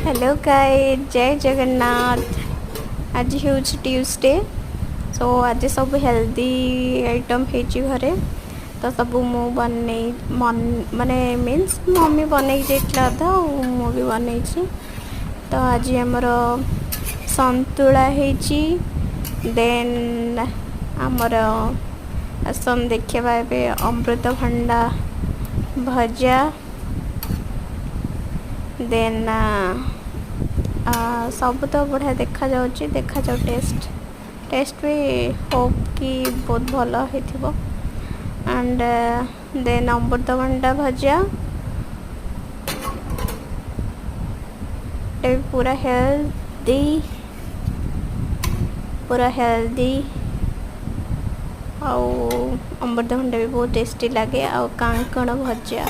Hello guys, ଜୟ ଜଗନ୍ନାଥ। ଆଜି ହେଉଛି ଟ୍ୟୁସଡେ। Show ଆଜି ସବୁ ହେଲ୍ଦି ଆଇଟମ୍ ହେଇଛି ଘରେ। ତ ସବୁ ମୁଁ ବନେଇ, ମାନେ ମିନ୍ସ ମମି ବନେଇକି ଯାଇଥିଲା ଅଧା, ଆଉ ମୁଁ ବି ବନେଇଛି। ତ ଆଜି ଆମର ସନ୍ତୁଳା ହେଇଛି। ଦେନ୍ ଆମର ଆସନ୍ତୁ ଦେଖିବା ଏବେ ଅମୃତଭଣ୍ଡା ଭଜା। ଦେନ୍ ସବୁ ତ ବଢ଼ିଆ ଦେଖାଯାଉଛି। ଦେଖାଯାଉ ଟେଷ୍ଟ। ଟେଷ୍ଟ ବି ହୋପ୍ କି ବହୁତ ଭଲ ହେଇଥିବ। ଆଣ୍ଡ ଦେନ୍ ଅମୃତଭଣ୍ଡା ଭଜା ଏଟା ବି ପୁରା ହେଲ୍ଦି, ପୁରା ହେଲ୍ଦି। ଆଉ ଅମୃତଭଣ୍ଡା ବି ବହୁତ ଟେଷ୍ଟି ଲାଗେ। ଆଉ କାଙ୍କଣ ଭଜା।